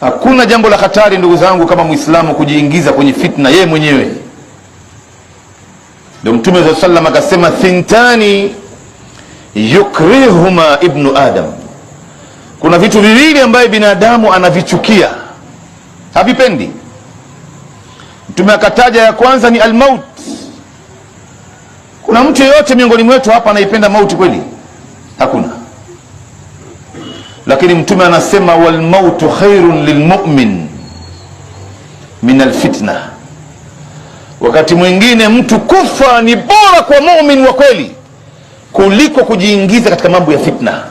Hakuna jambo la hatari, ndugu zangu, kama Muislamu kujiingiza kwenye fitna yeye mwenyewe. Ndio Mtume saa sallam akasema, thintani yukrihuma ibnu adam, kuna vitu viwili ambaye binadamu anavichukia, havipendi. Mtume akataja ya kwanza ni almaut. Kuna mtu yeyote miongoni mwetu hapa anaipenda mauti kweli? Hakuna. Lakini Mtume anasema walmautu khairun lilmumin min alfitna. Wakati mwingine mtu kufa ni bora kwa mumin wa kweli kuliko kujiingiza katika mambo ya fitna,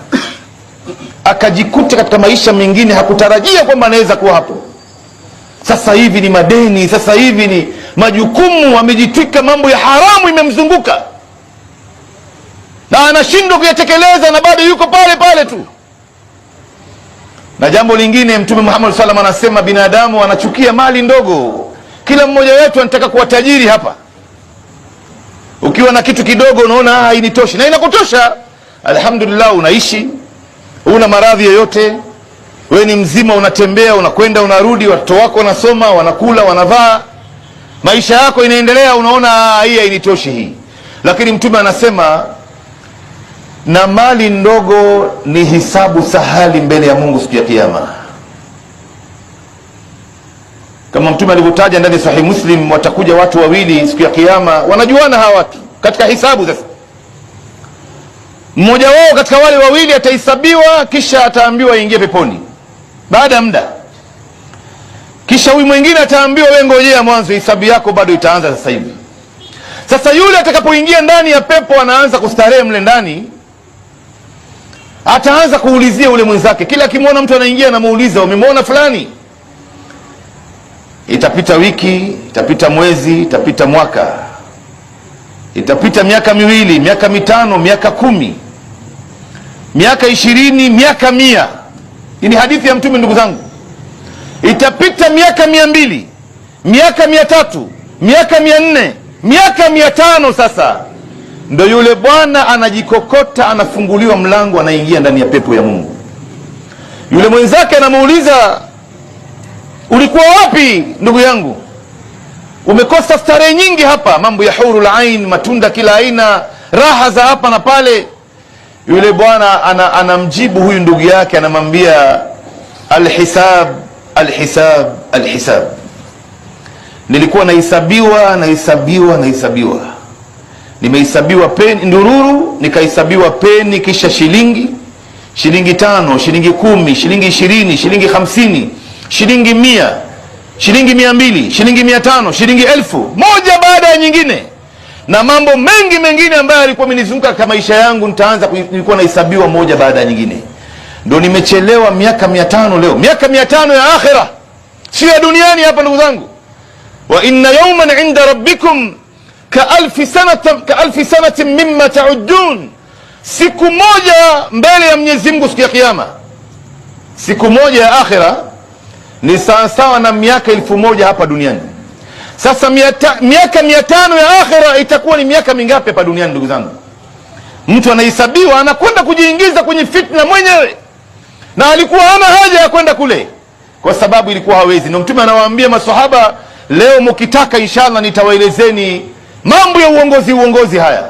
akajikuta katika maisha mengine hakutarajia kwamba anaweza kuwa hapo. Sasa hivi ni madeni, sasa hivi ni majukumu, amejitwika mambo ya haramu imemzunguka na anashindwa kuyatekeleza, na bado yuko pale pale tu. Na jambo lingine, Mtume Muhammad sallam anasema binadamu anachukia mali ndogo. Kila mmoja wetu anataka kuwa tajiri hapa. Ukiwa na kitu kidogo unaona hainitoshi, na inakutosha. Alhamdulillah, unaishi, una maradhi yoyote, we ni mzima, unatembea, unakwenda, unarudi, watoto wako wanasoma, wanakula, wanavaa, maisha yako inaendelea, unaona hii hainitoshi hii. Lakini Mtume anasema na mali ndogo ni hisabu sahali mbele ya Mungu siku ya Kiyama, kama Mtume alivyotaja ndani ya Sahih Muslim, watakuja watu wawili siku ya Kiyama, wanajuana hawa watu katika hisabu. Sasa mmoja wao katika wale wawili atahesabiwa, kisha ataambiwa aingie peponi baada ya muda, kisha huyu mwingine ataambiwa, wewe ngojea mwanzo, hisabu yako bado itaanza sasa hivi. Sasa yule atakapoingia ndani ya pepo, anaanza kustarehe mle ndani, ataanza kuulizia ule mwenzake. Kila akimwona mtu anaingia, anamuuliza umemwona fulani? Itapita wiki, itapita mwezi, itapita mwaka, itapita miaka miwili, miaka mitano, miaka 10, miaka 20, miaka 100. Hii ni hadithi ya Mtume, ndugu zangu. Itapita miaka 200, miaka 300, miaka 400, miaka 500. Sasa ndo yule bwana anajikokota, anafunguliwa mlango, anaingia ndani ya pepo ya Mungu. Yule mwenzake anamuuliza, ulikuwa wapi ndugu yangu? Umekosa starehe nyingi hapa, mambo ya hurul ain, matunda kila aina, raha za hapa na pale. Yule bwana anamjibu huyu ndugu yake, anamwambia alhisab, alhisab, alhisab, nilikuwa nahesabiwa, nahesabiwa, nahesabiwa, nimehesabiwa peni ndururu, nikahesabiwa peni, kisha shilingi, shilingi 5, shilingi 10, shilingi 20, shilingi 50, shilingi 100, shilingi 200, shilingi 500, shilingi 1000, moja baada ya nyingine, na mambo mengi mengine ambayo yalikuwa amenizunguka katika maisha yangu, nilikuwa nahesabiwa moja baada ya nyingine. Ndio nimechelewa miaka 500 leo, miaka 500 ya akhira, sio ya duniani hapa ndugu zangu. Wa inna yawman inda rabbikum ka alfi sanatin mimma ta'uddun, siku moja mbele ya Mwenyezi Mungu siku ya Kiyama, siku moja ya akhira ni sawasawa na miaka 1000 hapa duniani. Sasa miaka 500 ya akhira itakuwa ni miaka mingapi hapa duniani ndugu zangu? Mtu anahesabiwa, anakwenda kujiingiza kwenye fitna mwenyewe, na alikuwa hana haja ya kwenda kule kwa sababu ilikuwa hawezi. Ndio Mtume anawaambia maswahaba, leo mkitaka inshallah nitawaelezeni mambo ya uongozi, uongozi haya.